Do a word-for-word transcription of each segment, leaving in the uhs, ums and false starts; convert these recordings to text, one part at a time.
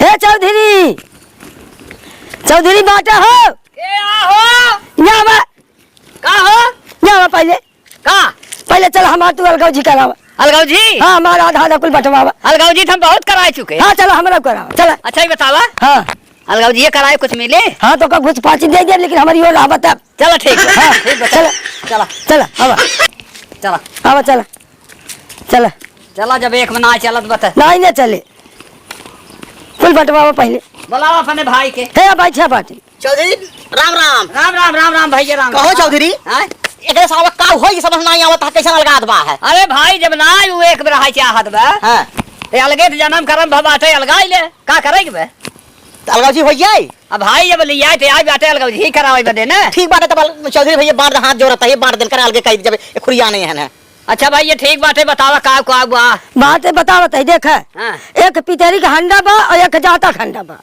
हे चौधरी, चौधरी बाटा हो। के आ हो? यहाँ बा। का हो? यहाँ बा पहिले। का? पहिले चल हमार तू अलगौजी करावा। अलगौजी? हाँ, हमार आधा आधा कुल बंटवावा। अलगौजी तो हम बहुत कराए चुके। हाँ, चला हमरा करावा, चला। अच्छा, ये बतावा। हाँ। अलगौजी ये कराए कुछ मिले? हाँ, तो का घुस पाची दे दे, लेकिन हमारी ओर आवा तब। चला, ठीक बा। हाँ, ठीक बा, चला। चला। चला, आवा। चला। आवा, चला। चला। चला, जब एक में ना चलत बा त। नहीं, ना चले। कुल बंटवावा पहिले। बुलावा अपने भाई के। हे, भाई, छह बाटी। चौधरी, राम राम। राम राम, राम राम भैया, राम कहो राम। चौधरी, हाँ? एकरे साला का होई, समझ नाहीं आवत है, कैसन अलगात बा है? अरे भाई, जब ना उ एक बेर रहा चाहत बा, हाँ। ते अलगे त जन्म करम भा बाटे, अलगाई ले, का करे के बा? त अलगौजी होई जाई? अब भाई जब लियाए ते आई बाटे, अलगौजी ही करावे बदे ना। ठीक बाटे, तब चौधरी भैया बांट दे, हाथ जोड़त है, बांट देन करे, अलगे कही जब खुरिया नहीं है ना। अच्छा भाई, ये ठीक बाटे, बतावा का, का बा? बात बतावत है, देख। हाँ। एक पितरी का हंडा बा और एक जाता खंडा बा।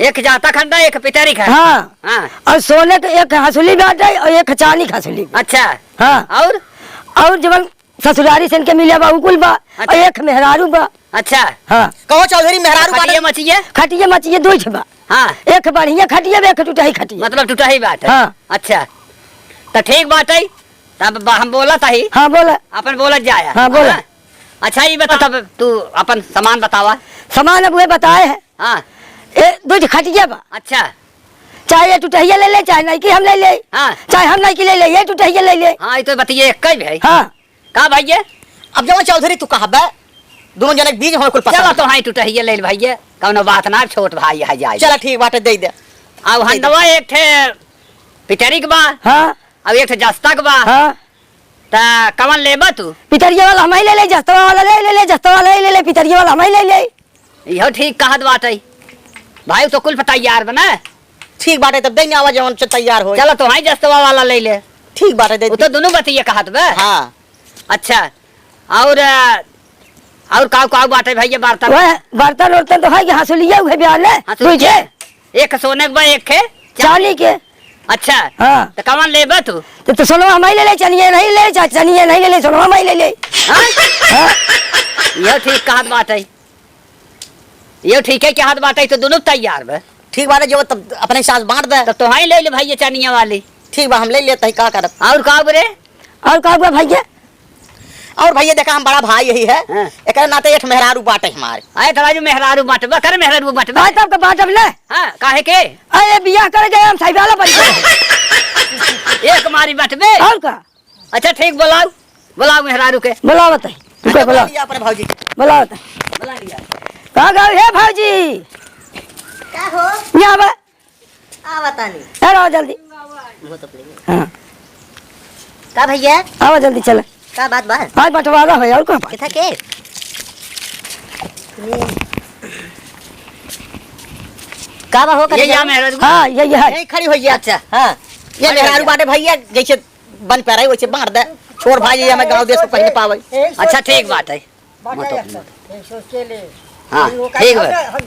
एक जाता खंडा, एक पितरी का। हाँ। हाँ। और सोने के एक हंसुली बाटे और एक चांदी के हंसुली बा। अच्छा। हाँ। और? और जवन ससुरारी से इनके मिले बा, उ कुल बा, अच्छा। और एक मेहरारू बा। अच्छा। हाँ। कहो चौधरी, मेहरारू बाटे? खटिया मचिए? खटिया मचिए दुइ ठे बा। हाँ। एक बढ़िया खटिया बा, एक टुटही खटिया। मतलब टुटही बाटे। हाँ। अच्छा। त ठीक बाटे। तब बा-, हम बोलत हई। हाँ, बोला। अपन बोलत जाया। हाँ, बोला। हाँ? अच्छा, ये बता, तब तू अपन सामान बतावा। सामान अब उहे बताए है। हाँ। ए, दुइ ठे खटिया बा। अच्छा। चाहे ये टुटहिया ले ले, चाहे नइकी हम ले ले। हाँ। चाहे हम नइकी ले ले, ये टुटहिया ले ले। हाँ, ये तो बतिये एक ही भाई। हाँ। का भैया? अब जवन चौधरी तू कहबे, दोनों जने के बीच में कुल पसंद चला है। तो हाँ, टुटहिया ले ले भैया, कौनो बात ना, छोट भाई है जाए। चला ठीक बाटे, दे दे। अब दे दे। हंडवा एक ठे पितरी के बा। हाँ। अब एक ठे जस्ता के बा। हाँ। त कवन लेबा तू? पितरिया वाला हम ही ले ले, जस्तवा वाला ले ले, ले जस्तवा वाला ले ले, पितरिया वाला हम ही ले ले। इहो ठीक कहत बाटे। भाई तो कुल पे तैयार बा ना। ठीक बाटे, तब देने आवा जवन से तैयार होई। चलो तो भाई जस्तवा वाला ले ले। ठीक बाटे, दे वो तो दे। दोनों बतिया कहत बा। हाँ। अच्छा। और, अ, और काऊ काऊ बाटे भैया बर्तन? वह बर्तन उर्तन तो है कि हंसुलिया उहे बिहार ले। हंसुलिया? बुझे? एक सोने के बा, एक है चांदी के। अच्छा। हाँ। तो कवन लेबा तू? तो, तो सोनवा हम ही ले ले, चनिया नहीं ले, चा-, चनिया नहीं ले ले, सोनवा हम ही ले ले। हाँ? हाँ। यो ठीक कहत बाटे। यो ठीक है, कहत बाटे, तो दोनों तैयार बा। ठीक बाटे, जो तब अपने साथ बांट दे। तो तोहाई ले ले भैया चनिया वाली। ठीक बा, हम ले लेत ही, का करब? और का बरे? और का हुआ भैया? और भैया देखा, हम बड़ा भाई यही है, हाँ। एकरे नाते एक मेहरारू बाटे हमारे। आए तो राजू मेहरारू बाटे, बा करे मेहरारू बाटे, बा। हाँ, तब का बाटब ना। हाँ, काहे के? अरे बियाह करे गए हम साहिबाला बन गए। एक मारी बाटे बे। और का? अच्छा ठीक, बुलाओ, बुलाओ मेहरारू के। बुलाओ बताई। अच्छा, बुलाओ। बुला लिया अपने भौजी के। बुलाओ बताई। बुला लिया। कहाँ गए हे भौजी? का हो? यहाँ बा। आवा तानी। ए, रहो जल्दी। मुँह तो अपने। हाँ। का भैया? आवा जल्दी चला। का बात बा? आज बंटवारा है, और का बात? किथा के? का बा हो ये करिया? या मेहरारू? हाँ, ये, ये है। यही खड़ी होइया। अच्छा। हाँ। ये हाँ, मेहरारू भैया। बाटे भैया, जैसे बन पे रही वैसे बांट दे। छोड़ भाई, ये हमें गाँव देश को पहले पावे। अच्छा, ठीक बात है। बांटा मत एक अपने। सौ, एक सौ के ले। हाँ, और वो ठीक बा। हम, हम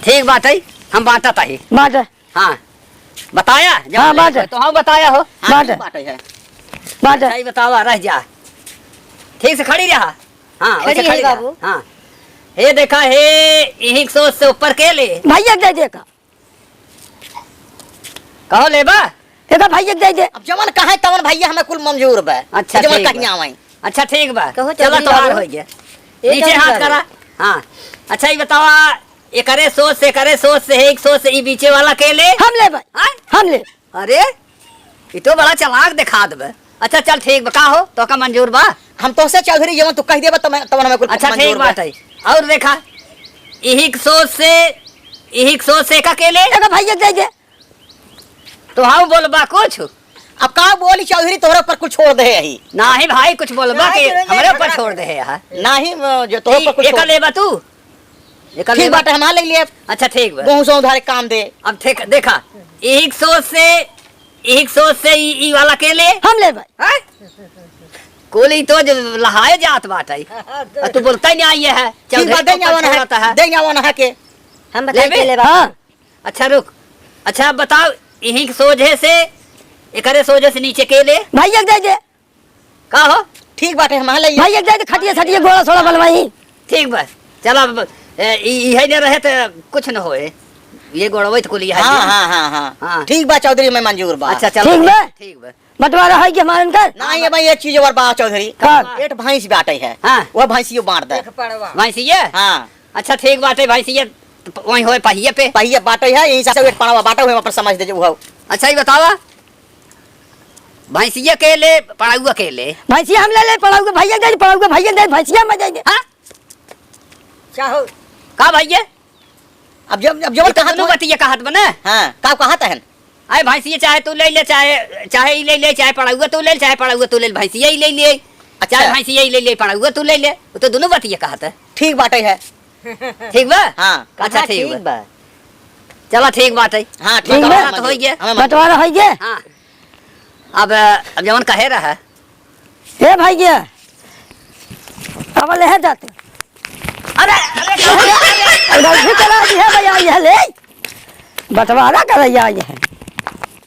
ठीक बात है, हम बांटत ही। बांटे। हाँ, बताया, जब हाँ, ले बांटे। तो हाँ बताया हो। हाँ, बांटे। ठीक बात है। बांटे। सही बतावा, रह जा। ठीक से खड़ी रहा। हाँ, वैसे खड़ी खड़ी है रहा। बाबू। हाँ। हे देखा, हे यही सोच से ऊपर के ले। भैया दे दे का। कहो लेबा? एका भैया के दे दे। अब जवन कहे तवन भैया हमें कुल मंजूर बा। अच्छा, जवन ठीक बा। कहिया आवई। अच्छा, ठीक बा। कहो चला, चौधरी तोहार बाबू। होइ गया। ए नीचे चौधरी हाथ बाबू। करा। हाँ। अच्छा, ये बतावा, एकरे सोच से, एकरे सोच से, एक सोच से, ई बीचे वाला के ले? हम लेबे। हाँ? हम ले। अरे, ई तो बड़ा चालाक देखात बा। अच्छा चल ठीक बा, का हो, तोहका मंजूर बा? हम तोहसे चौधरी जवन तू कह देबा, तब, तब हमें कुल अच्छा मंजूर ठीक बा। बात है। और देखा, इही के सोच से, इही के सोच से का केले? एगो भैया दे दे। तो हम बोलबा कुछ? अब का बोली चौधरी, तोहरे ऊपर कुल छोड़ दे ही। नाही भाई, कुछ बोलबा नाही, के चलो, हमरे ऊपर झगड़ा छोड़ दे है यार। नाही, जो तोहरे ई, ऊपर कुल एका छोड़ लेबा तू? एका ठीक लेबा? बाटे, हम ले लिए। अच्छा, ठीक बा। बहु सौ उधारे काम दे। अब ठीक, देखा, इही के सोच से, इही के सोच से ई, ई वाला केले? हम लेबे। हैं? कुल ई तो जो लहाए जात बाटे। आ तू बोलता ही नाही है। ठीक चौधरी बा, के दे ऊपर आवना है, छोड़ता है। दे आवना है के। हम बताई लेबे? के लेबा। हाँ। अच्छा रुक, अच्छा अब बताओ, इही के सोझे से, एकरे सोझे से नीचे के ले? भैया के दे दे। का हो? ठीक बाटे, हम ले भैया के दे दे, खटिया सटिया गोड़ा सोड़ा बनवाई। ठीक बा, चला अब, ए, ई, इहे न रहे त कुछ न होए, ये गोड़वे त कुल इहे हाँ, है। हाँ, हाँ, हाँ। हाँ। ठीक बा चौधरी, मैं मंजूर बा। अच्छा, चला। ठीक बा। ठीक बा। बंटवारा है कि हमारे इनकर? नाही, अब ये चीज और बा चौधरी। का? एक भैंस बाटे है। हाँ। वो भैंसियो बांट दे। एक पड़वा। भैंसिया? हाँ। अच्छा, ठीक बाटे, भैंसिया त वहीं होए पहिए पे। पहिए बाटे है, यहीं से एक पड़वा बाटे, वहीं पर समझ दे जो हो। अच्छा, ये बतावा, भैंसिया के ले, पड़ौआ के ले? भैंसिया हम ले ले, पड़ौआ भैया दे, पड़ौआ भैया दे, भैंसिया हम दे दे। हाँ? चाहो। का भैया? अब जब, अब जब ये तो कहा दोनों तू बतिया कहत बने। हाँ, का कहत हन? अरे भैंसिया चाहे तू ले ले, चाहे, चाहे ई ले ले, चाहे पड़ौआ तू ले ले, चाहे पड़ौआ तू ले ले, भैंसिया ई ले ले, अच्छा। चाहे भैंसिया ई ले ले, पड़ौआ तू ले ले, वो तो दोनों बतिया कहत है। ठीक बाटे है। ठीक बा? हाँ। अच्छा, हाँ, ठीक ठीक बा। बा। चला, ठीक बाटे। हाँ, ठीक बा। बंटवारा तो होई गया। हमें बंटवारा होई गया। हाँ। अब, अब जवन कहे रहा। ए भैया, अब ले जाते। अरे, अरे, अरे, अरे, अरे, अरे, चला, ये भैया, ये ले। बंटवारा करैया ये है।